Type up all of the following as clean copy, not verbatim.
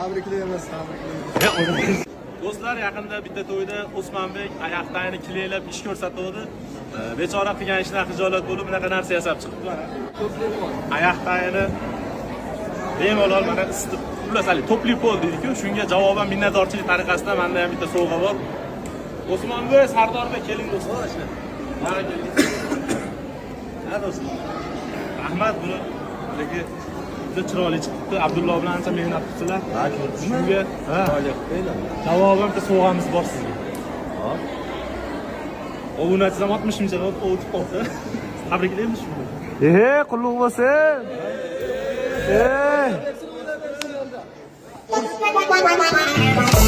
Tabriklaymiz, tabriklaymiz. Do'stlar, yaqinda bitta to'yda Usmonbek oyoqtagini kleylab ish ko'rsatuvdi. Bechora qilgan ishidan xijolat bo'lib, bunaqa narsa yasab chiqibdi mana. Oyoqtagini bemalol mana isitib, xullas hali topli pol deydi-ku, shunga javoban minnatdorchilik tariqasida menda ham bitta sovg'a bor. Usmonbek, Sardorbek keling do'stlar. Mana keling. Ha do'stlar. Rahmat, buni haligi juda chiroyli chiqibdi. Abdulloh bilan ancha mehnat qilibsizlar. Ha, ko'rdingmi? Shunga ha, javoban bitta sovg'amiz bor sizga. Obunachilar 60 mingcha o'tib qoldi. Tabriklaymiz shuni. Qulluq bo'lsin. Tabriklaymiz, tabriklaymiz.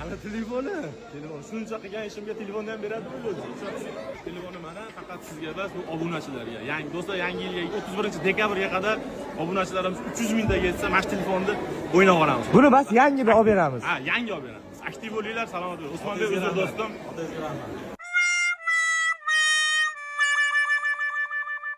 Ana telefoni. Telefon shuncha qilgan ishimga telefonni ham beradimi o'zi? Telefoni mana faqat sizga emas, bu obunachilarga. Yangi do'stlar, yangi yilga 31-dekabrga qadar obunachilarimiz 300 mingtaga yetsa, mana shu telefonni o'ynab olamiz. Buni bas yangini olib beramiz. Ha, yangi olib beramiz. Aktiv bo'linglar, salomat bo'ling. Usmonbek uzr do'stim.